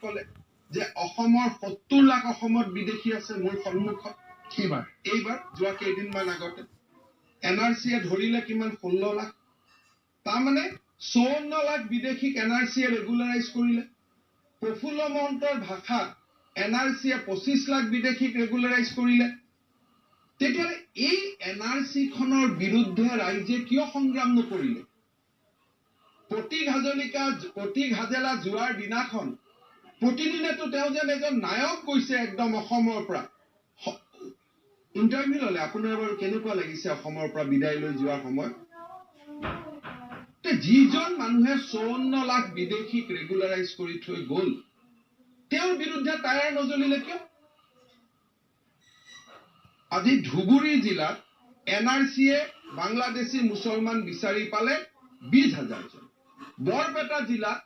ক'লে যে অসমৰ 70 লাখ অসমত বিদেশী আছে মোৰ সন্মুখত। এইবাৰ যোৱা কেইদিনমান আগতে এন আৰ চিয়ে ধৰিলে কিমান, 16 লাখ। তাৰমানে 54 লাখ বিদেশীক এন আৰ চিয়ে ৰেগুলাৰাইজ কৰিলে। প্ৰফুল্ল মহন্তৰ ভাষাত এন আৰ চিয়ে 25 লাখ বিদেশীক ৰেগুলাৰাইজ কৰিলে। তেতিয়াহ'লে এই এন আৰ চিখনৰ বিৰুদ্ধে ৰাইজে কিয় সংগ্ৰাম নকৰিলে? প্ৰতীক হাজৰিকা, প্ৰতীক হাজেলা যোৱাৰ দিনাখন প্ৰতিদিনেতো তেওঁ যেন এজন নায়ক গৈছে একদম অসমৰ পৰা। ইণ্টাৰভিউ ল'লে, আপোনাৰ বাৰু কেনেকুৱা লাগিছে অসমৰ পৰা বিদায় লৈ যোৱাৰ সময়ত? যিজন মানুহে 54 লাখ বিদেশীক ৰেগুলাৰাইজ কৰি থৈ গ'ল, তেওঁৰ বিৰুদ্ধে টায়াৰ নজ্বলিলে কিয়? আজি ধুবুৰী জিলাত এন আৰ চিয়ে বাংলাদেশী মুছলমান বিচাৰি পালে 20 হাজাৰজন। বৰপেটা জিলাত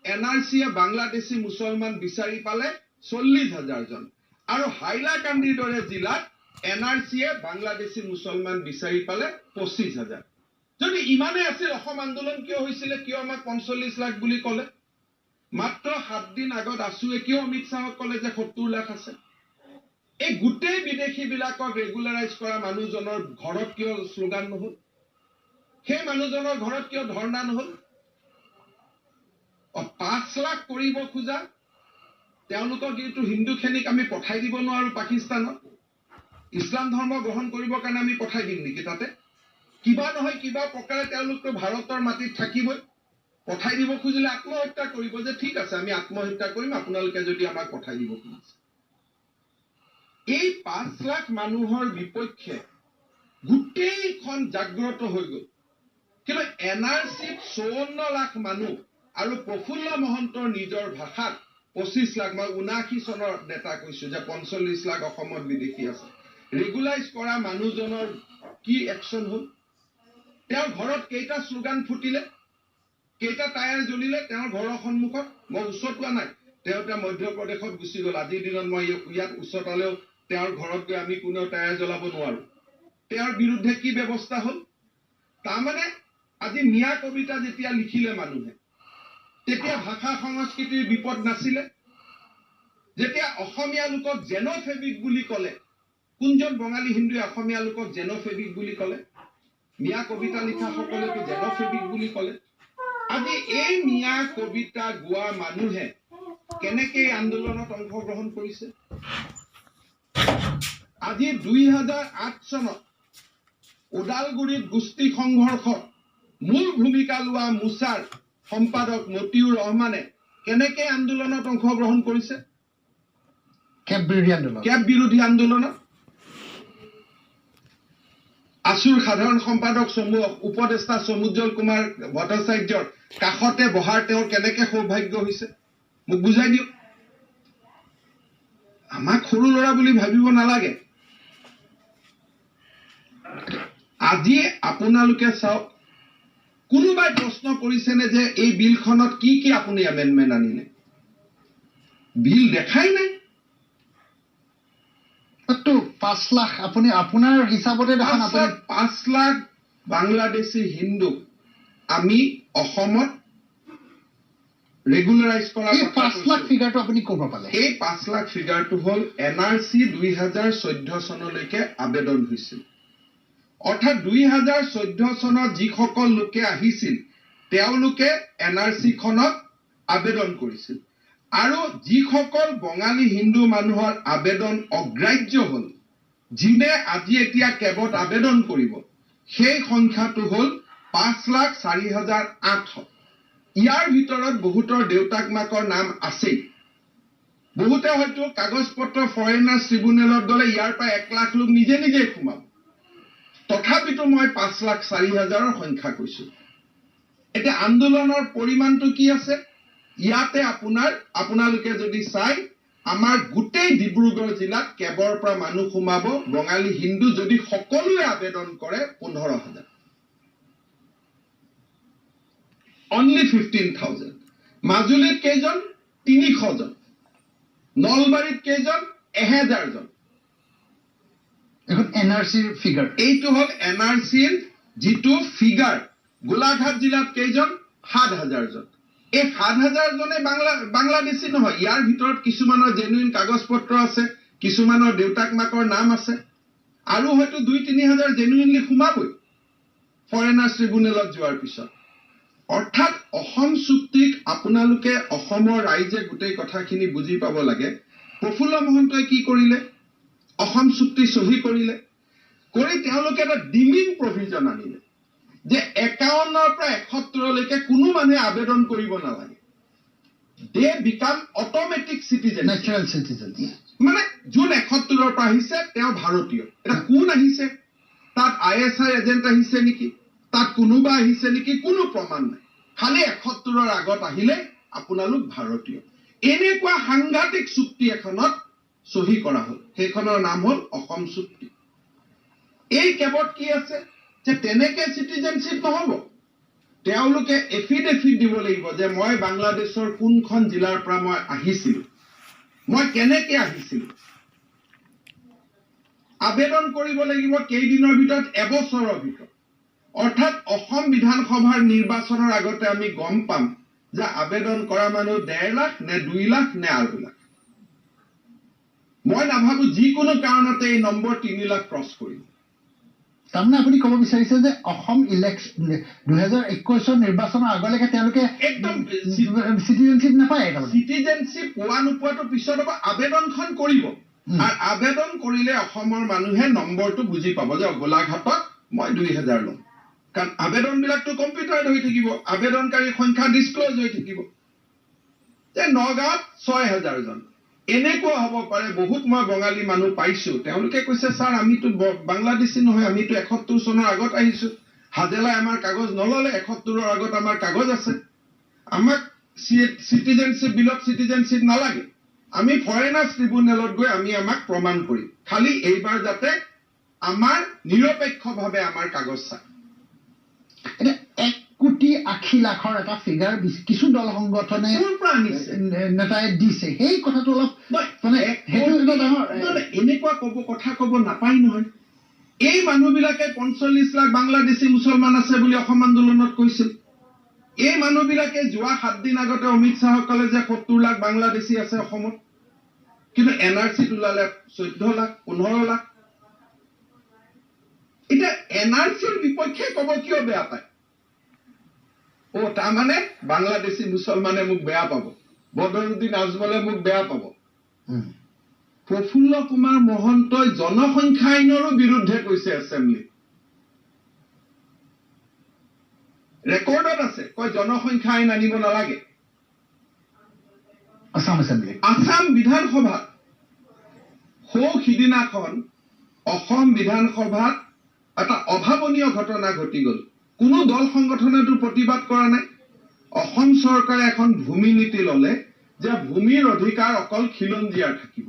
এন আৰ চিয়ে বাংলাদেশী মুছলমান বিচাৰি পালে 40 হাজাৰজন। আৰু হাইলাকান্দিৰ দৰে জিলাত এন আৰ চিয়ে বাংলাদেশী মুছলমান বিচাৰি পালে 25 হাজাৰ। যদি ইমানেই আছিল, অসম আন্দোলন কিয় হৈছিলে? কিয় আমাক 45 লাখ বুলি ক'লে? মাত্ৰ 7 দিন আগত আছুৱে কিয় অমিত শ্বাহক ক'লে যে 70 লাখ আছে? এই গোটেই বিদেশীবিলাকক ৰেগুলাৰাইজ কৰা মানুহজনৰ ঘৰত কিয় শ্লোগান নহ'ল? সেই মানুহজনৰ ঘৰত কিয় ধৰ্ণা নহ'ল? 5 লাখ কৰিব খোজা তেওঁলোকক কিন্তু হিন্দুখিনিক আমি পঠাই দিব নোৱাৰো পাকিস্তানত। ইছলাম ধৰ্ম গ্ৰহণ কৰিবৰ কাৰণে আমি পঠাই দিম নেকি তাতে? কিবা নহয় কিবা প্ৰকাৰে তেওঁলোকতো ভাৰতৰ মাটিত থাকিবই। পঠাই দিব খুজিলে আত্মহত্যা কৰিব যে ঠিক আছে আমি আত্মহত্যা কৰিম, আপোনালোকে যদি আমাক পঠাই দিব খুজিছে। এই 5 লাখ মানুহৰ বিপক্ষে গোটেইখন জাগ্ৰত হৈ গ'ল। কিন্তু এন আৰ চিত 54 লাখ মানুহ আৰু প্ৰফুল্ল মহন্তৰ নিজৰ ভাষাত 25 লাখ, মই 79 চনৰ ডেটা কৈছো যে 45 লাখ অসমত বিদেশী আছে। ৰেগুলাইজ কৰা মানুহজনৰ কি একশ্যন হ'ল? তেওঁৰ ঘৰত কেইটা শ্লোগান ফুটিলে, কেইটা টায়াৰ জ্বলিলে তেওঁৰ ঘৰৰ সন্মুখত? মই উচতোৱা নাই, তেওঁ এতিয়া মধ্যপ্ৰদেশত গুচি গ'ল। আজিৰ দিনত মই ইয়াত উচতালেও তেওঁৰ ঘৰত গৈ আমি কোনেও টায়াৰ জ্বলাব নোৱাৰো। তেওঁৰ বিৰুদ্ধে কি ব্যৱস্থা হ'ল? তাৰমানে আজি মিয়া কবিতা যেতিয়া লিখিলে মানুহে, তেতিয়া ভাষা সংস্কৃতিৰ বিপদ নাছিলে। যেতিয়া অসমীয়া লোকক জেন'ফেবিক বুলি ক'লে, কোনজন বঙালী হিন্দুৱে অসমীয়া লোকক জেন'ফেবিক বুলি ক'লে? মিয়া কবিতা লিখাসকলেতো জেন'ফেবিক বুলি ক'লে। আজি এই মিয়া কবিতা গোৱা মানুহে কেনেকে এই আন্দোলনত অংশগ্ৰহণ কৰিছে? আজি 2008 চনত ওদালগুৰিত গোষ্ঠী সংঘৰ্ষত মূল ভূমিকা লোৱা মুছাৰ সম্পাদক মতিউৰ ৰহমানে কেনেকে আন্দোলনত অংশগ্ৰহণ কৰিছে? কেব বিৰোধী আন্দোলন, কেব বিৰোধী আন্দোলনত আছুৰ সাধাৰণ সম্পাদক উপদেষ্টা সমুজ্জ্বল কুমাৰ ভট্টাচাৰ্যৰ কাষতে বহাৰ তেওঁৰ কেনেকে সৌভাগ্য হৈছে মোক বুজাই দিয়ক। আমাক সৰু ল'ৰা বুলি ভাবিব নালাগে। আজি আপোনালোকে চাওক, কোনোবাই প্ৰশ্ন কৰিছেনে যে এই বিলখনত কি কি আপুনি এমেণ্ডমেণ্ট আনিলে? বিল দেখাই নাই। 5 লাখ আপুনি আপোনাৰ হিচাপতে দেখোন 5 লাখ বাংলাদেশী হিন্দুক আমি অসমত ৰেগুলাৰাইজ কৰা। এই 5 লাখ ফিগাৰটো আপুনি ক'ৰ পৰা পালে? এই 5 লাখ ফিগাৰটো হ'ল এন আৰ চি 2014 চনলৈকে আবেদন হৈছিল। অৰ্থাৎ 2014 চনত যিসকল লোকে আহিছিল তেওঁলোকে এন আৰ চিখনত আবেদন কৰিছিল, আৰু যিসকল বঙালী হিন্দু মানুহৰ আবেদন অগ্ৰাহ্য হ'ল, যিনে আজি এতিয়া কেবত আবেদন কৰিব, সেই সংখ্যাটো হ'ল 5,04,800। ইয়াৰ ভিতৰত বহুতৰ দেউতাক মাকৰ নাম আছেই। বহুতে হয়তো কাগজ পত্ৰ ফৰেনাৰ্ছ ট্ৰিব্যুনেলত গ'লে ইয়াৰ পৰা 1 লাখ লোক নিজে নিজে সোমাব। তথাপিতো মই 5,04,000 সংখ্যা কৈছো। এতিয়া আন্দোলনৰ পৰিমাণটো কি আছে ইয়াতে আপোনালোকে যদি চাই, আমাৰ গোটেই ডিব্ৰুগড় জিলাত কেবৰ পৰা মানুহ সোমাব বঙালী হিন্দু যদি সকলোৱে আবেদন কৰে 15,000, অনলি 15,000। মাজুলীত কেইজন? 300 জন। নলবাৰীত কেইজন? 1000 জন। এখন এন আৰ চিৰ ফিগাৰ। এইটো হ'ল এন আৰ চিৰ যিটো ফিগাৰ। গোলাঘাট জিলাত কেইজন? 7,000 জন। এই 7,000 জনে বাংলাদেশী নহয়, ইয়াৰ ভিতৰত কিছুমানৰ জেনুইন কাগজ পত্ৰ আছে, কিছুমানৰ দেউতাক মাকৰ নাম আছে, আৰু হয়তো 2-3 হাজাৰ জেনুইনলি সোমাবই ফৰেনাৰ্ছ ট্ৰিব্যুনেলত যোৱাৰ পিছত। অৰ্থাৎ অসম চুক্তিক আপোনালোকে অসমৰ ৰাইজে গোটেই কথাখিনি বুজি পাব লাগে। প্ৰফুল্ল মহন্তই কি কৰিলে? অসম চুক্তি চহী কৰিলে, কৰি তেওঁলোকে এটা ডিমিং প্ৰভিজন আনিলে যে 51ৰ পৰা 71লৈকে কোনো মানুহে আবেদন কৰিব নালাগে। They become automatic citizen, natural citizen. মানে যোন 71ৰ পৰা আহিছে তেওঁ ভাৰতীয়। এটা কোন আহিছে? তাত ISI agent আহিছে নেকি, তাত কোনোবা আহিছে নেকি, কোনো প্ৰমাণ নাই। খালি 71ৰ আগত আহিলে আপোনালোক ভাৰতীয়। এনেকুৱা সাংঘাতিক চুক্তি এখনত চহী কৰা হ'ল, সেইখনৰ নাম হ'ল অসম চুক্তি। এই কেবত কি আছে যে তেনেকে চিটিজেনশ্বিপ নহ'ব, তেওঁলোকে এফিডেভিট দিব লাগিব যে মই বাংলাদেশৰ কোনখন জিলাৰ পৰা মই আহিছিলো, মই কেনেকে আহিছিলো। আবেদন কৰিব লাগিব কেইদিনৰ ভিতৰত? এবছৰৰ ভিতৰত। অৰ্থাৎ অসম বিধানসভাৰ নিৰ্বাচনৰ আগতে আমি গম পাম যে আবেদন কৰা মানুহ 1.5 লাখ নে 2 লাখ নে 2.5 লাখ। মই নাভাবো যিকোনো কাৰণতে এই নম্বৰ 3 লাখ ক্ৰছ কৰিব। তাৰমানে আপুনি ক'ব বিচাৰিছে যে অসম ইলেকশ্যন 2021ৰ নিৰ্বাচনৰ আগলৈকে তেওঁলোকে একদম চিটিজেনশ্বিপ নাপায়। চিটিজেনশ্বিপ পোৱা নোপোৱাটো পিছত হ'ব, আবেদনখন কৰিব। আৰু আবেদন কৰিলে অসমৰ মানুহে নম্বৰটো বুজি পাব যে গোলাঘাটত মই 2,000 ল'ম। কাৰণ আবেদনবিলাকতো কম্পিউটাৰত হৈ থাকিব, আবেদনকাৰীৰ সংখ্যা ডিছক্ল'জ হৈ থাকিব। যে নগাঁৱত 6,000 জন এনেকুৱা হ'ব পাৰে। বহুত মই বঙালী মানুহ পাইছো, তেওঁলোকে কৈছে ছাৰ আমিতো বাংলাদেশী নহয়, আমিতো 71 চনৰ আগত আহিছো, হাজেলাই আমাৰ কাগজ নল'লে, 71ৰ আগত আমাৰ কাগজ আছে, আমাক চিটিজেনশ্বিপ বিলত চিটিজেনশ্বিপ নালাগে, আমি ফৰেনাৰ্ছ ট্ৰিব্যুনেলত গৈ আমি আমাক প্ৰমাণ কৰিম, খালি এইবাৰ যাতে আমাৰ নিৰপেক্ষভাৱে আমাৰ কাগজ চায়। এতিয়া 1,80,00,000 এটা ফিগাৰ কিছু দল সংগঠনে নেতাই দিছে, সেই কথাটো অলপ মানে সেইটো ডাঙৰ এনেকুৱা কব কথা কব নাপায় নহয়। এই মানুহবিলাকে 45 লাখ বাংলাদেশী মুছলমান আছে বুলি অসম আন্দোলনত কৈছিল। এই মানুহবিলাকে যোৱা 7 দিন আগতে অমিত শ্বাহক ক'লে যে 70 লাখ বাংলাদেশী আছে অসমত, কিন্তু এন আৰ চিত ওলালে 14 লাখ 15 লাখ। এতিয়া এন আৰ চিৰ বিপক্ষে ক'ব কিয় বেয়া পায়? অ, তাৰমানে বাংলাদেশী মুছলমানে মোক বেয়া পাব, বদৰুদ্দিন আজমলে মোক বেয়া পাব। প্ৰফুল্ল কুমাৰ মহন্তই জনসংখ্যা আইনৰো বিৰুদ্ধে কৈছে এছেম্বলিত, ৰেকৰ্ডত আছে, কয় জনসংখ্যা আইন আনিব নালাগে। আসাম এছেম্বলি, আসাম বিধানসভাত সৌ সিদিনাখন অসম বিধানসভাত এটা অভাৱনীয় ঘটনা ঘটি গ'ল। কোনো দল সংগঠনেতো প্ৰতিবাদ কৰা নাই। অসম চৰকাৰে এখন ভূমি নীতি ল'লে যে ভূমিৰ অধিকাৰ অকল খিলঞ্জীয়াৰ থাকিব।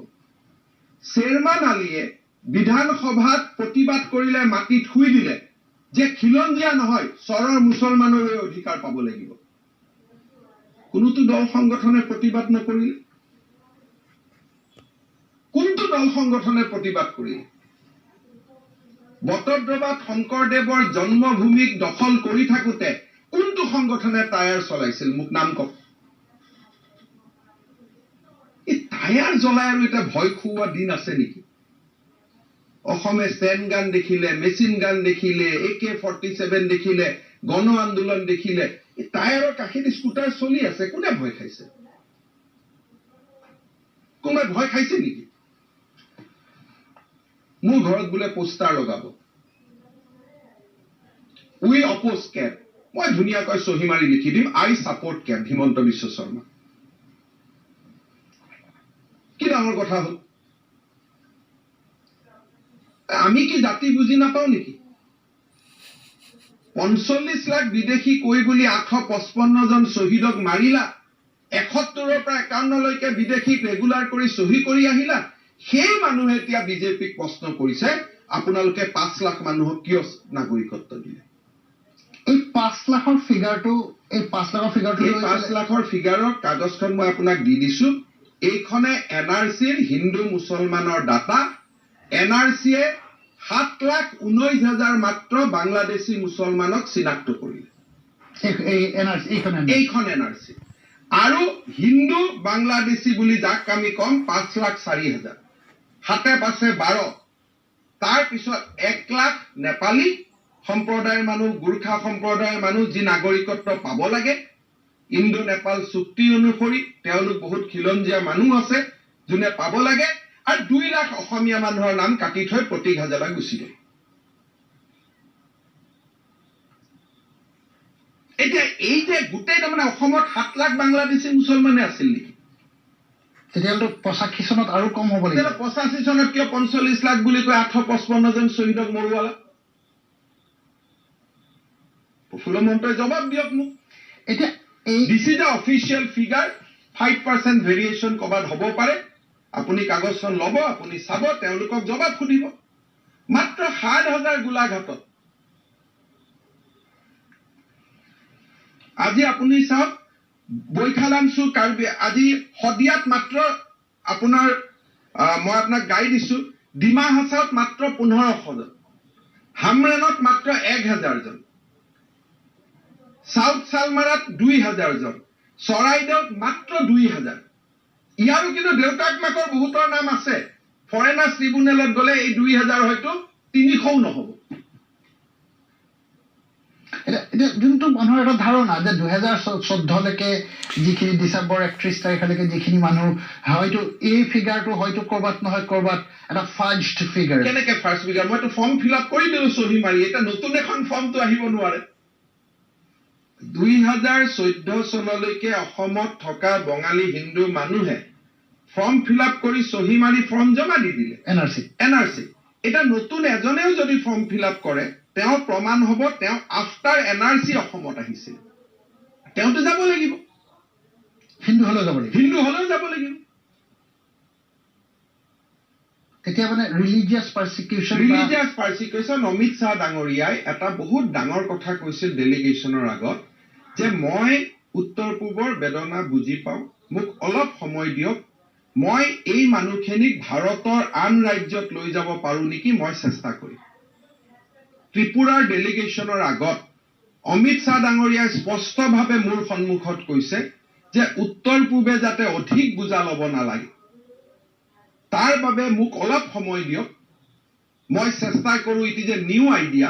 শ্বেৰমান আলীয়ে বিধানসভাত প্ৰতিবাদ কৰিলে, মাটিত শুই দিলে যে খিলঞ্জীয়া নহয় চৰৰ মুছলমানৰে অধিকাৰ পাব লাগিব। কোনোটো দল সংগঠনে প্ৰতিবাদ নকৰিলে। কোনটো দল সংগঠনে প্ৰতিবাদ কৰিলে? বটদ্ৰৱাত শংকৰদেৱৰ জন্মভূমিক দখল কৰি থাকোঁতে কোনটো সংগঠনে টায়াৰ চলাইছিল? মোক নাম কওক। এই টায়াৰ জ্বলাই আৰু এটা ভয় খুওৱা দিন আছে নেকি? অসমে ষ্টেণ্ড গান দেখিলে, মেচিন গান দেখিলে, AK-47 দেখিলে, গণ আন্দোলন দেখিলে, এই টায়াৰৰ কাষেদি স্কুটাৰ চলি আছে, কোনে ভয় খাইছে? কোনোবাই ভয় খাইছে নেকি? মোৰ ঘৰত বোলে পোষ্টাৰ লগাব, উই অপ'জ কেব, মই ধুনীয়াকৈ চহী মাৰি লিখি দিম I support CAB, Himanta Biswa Sarma. কি ডাঙৰ কথা হ'ল? আমি কি জাতি বুজি নাপাওঁ নেকি? 45 লাখ বিদেশী কৈ বুলি 855 জন শ্বহীদক মাৰিলা, 71ৰ পৰা 51লৈকে বিদেশীক ৰেগুলাৰ কৰি চহী কৰি আহিলা। সেই মানুহে এতিয়া বিজেপিক প্ৰশ্ন কৰিছে, আপোনালোকে 5 লাখ মানুহক কিয় নাগৰিকত্ব দিলে? এই 5 লাখৰ ফিগাৰটো, এই 5 লাখৰ ফিগাৰটো, এই 5 লাখৰ ফিগাৰৰ কাগজখন মই আপোনাক দি দিছো। এইখনে এন আৰ চিৰ হিন্দু মুছলমানৰ ডাটা। এন আৰ চিয়ে 7,19,000 মাত্ৰ বাংলাদেশী মুছলমানক চিনাক্ত কৰিলে। এইখন এন আৰ চি। আৰু হিন্দু বাংলাদেশী বুলি যাক আমি ক'ম 5,04,000, 7 5 12। তাৰপিছত 1 লাখ নেপালী সম্প্ৰদায়ৰ মানুহ, গোৰ্খা সম্প্ৰদায়ৰ মানুহ যি নাগৰিকত্ব পাব লাগে ইণ্ডো নেপাল চুক্তি অনুসৰি, তেওঁলোক বহুত খিলঞ্জীয়া মানুহ আছে যোনে পাব লাগে। আৰু 2 লাখ অসমীয়া মানুহৰ নাম কাটি থৈ প্ৰতীক হাজেলা গুচি গ'ল। এতিয়া এই যে গোটেই তাৰমানে অসমত 7 লাখ বাংলাদেশী মুছলমানে আছিল নেকি? তেতিয়াহ'লে 85 চনত আৰু কম হ'ব লাগিব। 85 চনত কিয় 45 লাখ বুলি কৈ 855 জন শ্বহীদক মৰোৱালা? প্ৰফুল্ল মহন্তই জবাব দিয়ক মোক। এতিয়া এই this is the official figure, 5% variation ক'ৰবাত হ'ব পাৰে। আপুনি কাগজখন ল'ব, আপুনি চাব, তেওঁলোকক জবাব সুধিব। মাত্ৰ 7,000 গোলাঘাটত। আজি আপুনি চাওক বৈঠালাংচু কাৰ্বি, আজি শদিয়াত মাত্ৰ আপোনাৰ, মই আপোনাক গাই দিছো, ডিমা হাছাওত মাত্ৰ 1500 জন, হামৰেনত মাত্ৰ 1000 জন, চাউথ চালমাৰাত 2000 জন, চৰাইদেউত মাত্ৰ 2000। ইয়াৰো কিন্তু দেউতাক মাকৰ বহুতৰ নাম আছে। ফৰেনাৰ্ছ ট্ৰিব্যুনেলত গ'লে এই 2000 হয়তো 300ও নহ'ব। এতিয়া যোনটো মানুহৰ এটা ধাৰণা যে 2014লৈকে যিখিনি ডিচেম্বৰ 31 তাৰিখলৈকে যিখিনি মানুহ, হয়তো এই ফিগাৰটো হয়তো ক'ৰবাত নহয় ক'ৰবাত এটা ফাৰ্ষ্ট ফিগাৰ। কেনেকে ফাৰ্ষ্ট ফিগাৰ? মইতো ফৰ্ম ফিল আপ কৰি দিলো চহী মাৰি, এতিয়া নতুন এখন ফৰ্মটো আহিব নোৱাৰে। 2014 চনলৈকে অসমত থকা বঙালী হিন্দু মানুহে ফৰ্ম ফিল আপ কৰি চহী মাৰি ফৰ্ম জমা দি দিলে এন আৰ চি। এতিয়া নতুন এজনেও যদি ফৰ্ম ফিল আপ কৰে, তেওঁ প্ৰমাণ হ'ব তেওঁ আফটাৰ এন আৰ চি অসমত আহিছিল, তেওঁতো যাব লাগিব। হিন্দু হ'লেও যাব লাগিব। হিন্দু হ'লেও যাব লাগিব। তেতিয়া মানে religious পাৰ্চিকিউশ্যন। Religious persecution. Amit Shah ডাঙৰীয়াই এটা বহুত ডাঙৰ কথা কৈছিল ডেলিগেশ্যনৰ আগত যে মই উত্তৰ পূবৰ বেদনা বুজি পাওঁ, মোক অলপ সময় দিয়ক, মই এই মানুহখিনিক ভাৰতৰ আন ৰাজ্যত লৈ যাব পাৰো নেকি মই চেষ্টা কৰিম। ত্ৰিপুৰাৰ ডেলিগেশ্যনৰ আগত অমিত শ্বাহ ডাঙৰীয়াই স্পষ্টভাৱে মোৰ সন্মুখত কৈছে যে উত্তৰ পূবে যাতে অধিক বোজা ল'ব নালাগে তাৰ বাবে মোক অলপ সময় দিয়ক, মই চেষ্টা কৰোঁ। It is a new idea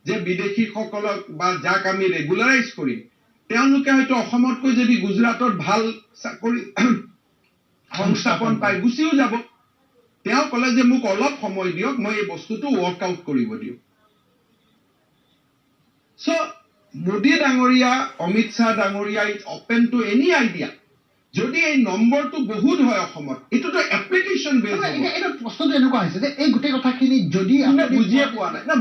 যে বিদেশীসকলক বা যাক আমি ৰেগুলাৰাইজ কৰিম, তেওঁলোকে হয়তো অসমতকৈ যদি গুজৰাটত ভাল চাকৰি সংস্থাপন পাই গুচিও যাব। তেওঁ ক'লে যে মোক অলপ সময় দিয়ক, মই এই বস্তুটো ৱৰ্কআউট কৰিব দিয়ক। চ' মোদী ডাঙৰীয়া, অমিত শ্বাহ ডাঙৰীয়া is open to any idea. যদি এই নম্বৰটো বহুত হয় অসমত, এইটোতো এপ্লিকেশ্যন বেছ হ'ব। এইটো প্ৰশ্নটো এনেকুৱা হৈছে যে এই গোটেই কথাখিনি যদি কোনে বুজিয়ে পোৱা নাই। না,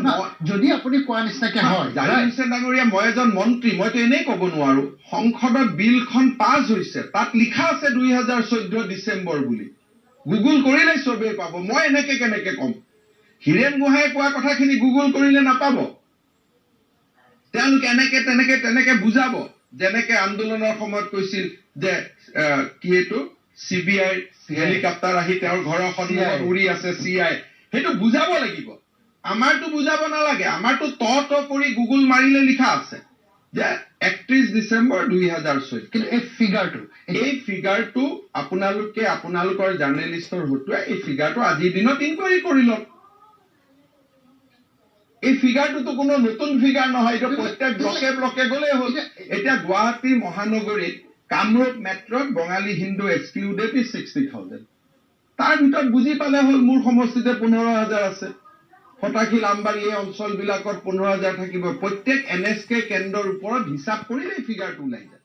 যদি আপুনি কোৱা নিচিনাকে হয়, জাহিৰ হুছেইন ডাঙৰীয়া, মই এজন মন্ত্ৰী, মইতো এনেই ক'ব নোৱাৰো। সংসদত বিলখন পাছ হৈছে, তাত লিখা আছে 2014 ডিচেম্বৰ বুলি। গুগল কৰিলে চবেই পাব। মই এনেকে কেনেকে ক'ম? হীৰেণ গোহাঁয়ে কোৱা কথাখিনি গুগল কৰিলে নাপাব। তেওঁলোকে এনেকে তেনেকে তেনেকে বুজাব, যেনেকে আন্দোলনৰ সময়ত কৈছিল যে কি এইটো চি বি আইৰ হেলিকপ্টাৰ আহি তেওঁৰ ঘৰৰ সন্মুখত উৰি আছে, চি I, সেইটো বুজাব লাগিব। আমাৰতো বুজাব নালাগে। আমাৰতো ত ত কৰি গুগল মাৰিলে লিখা আছে যে 31 ডিচেম্বৰ 2014। কিন্তু এই ফিগাৰটো এই ফিগাৰটো আপোনালোকে আপোনালোকৰ জাৰ্নেলিষ্টৰ হতুৱাই এই ফিগাৰটো আজিৰ দিনত ইনকুৱাৰী কৰি লওক। এই ফিগাৰটোতো কোনো নতুন ফিগাৰ নহয়, এইটো প্ৰত্যেক ব্লকে ব্লকে গ'লেই হ'ল। এতিয়া গুৱাহাটী মহানগৰীত কামৰূপ মেট্ৰত বঙালী হিন্দু এক্সক্লুডেড is 60,000। তাৰ ভিতৰত বুজি পালে হ'ল মোৰ সমষ্টিতে 15,000 আছে, ফটাশিল, আমবাৰী এই অঞ্চলবিলাকত 15,000 থাকিব। প্ৰত্যেক এন এছ কে কেন্দ্ৰৰ ওপৰত হিচাপ কৰিলেই ফিগাৰটো ওলাই যায়।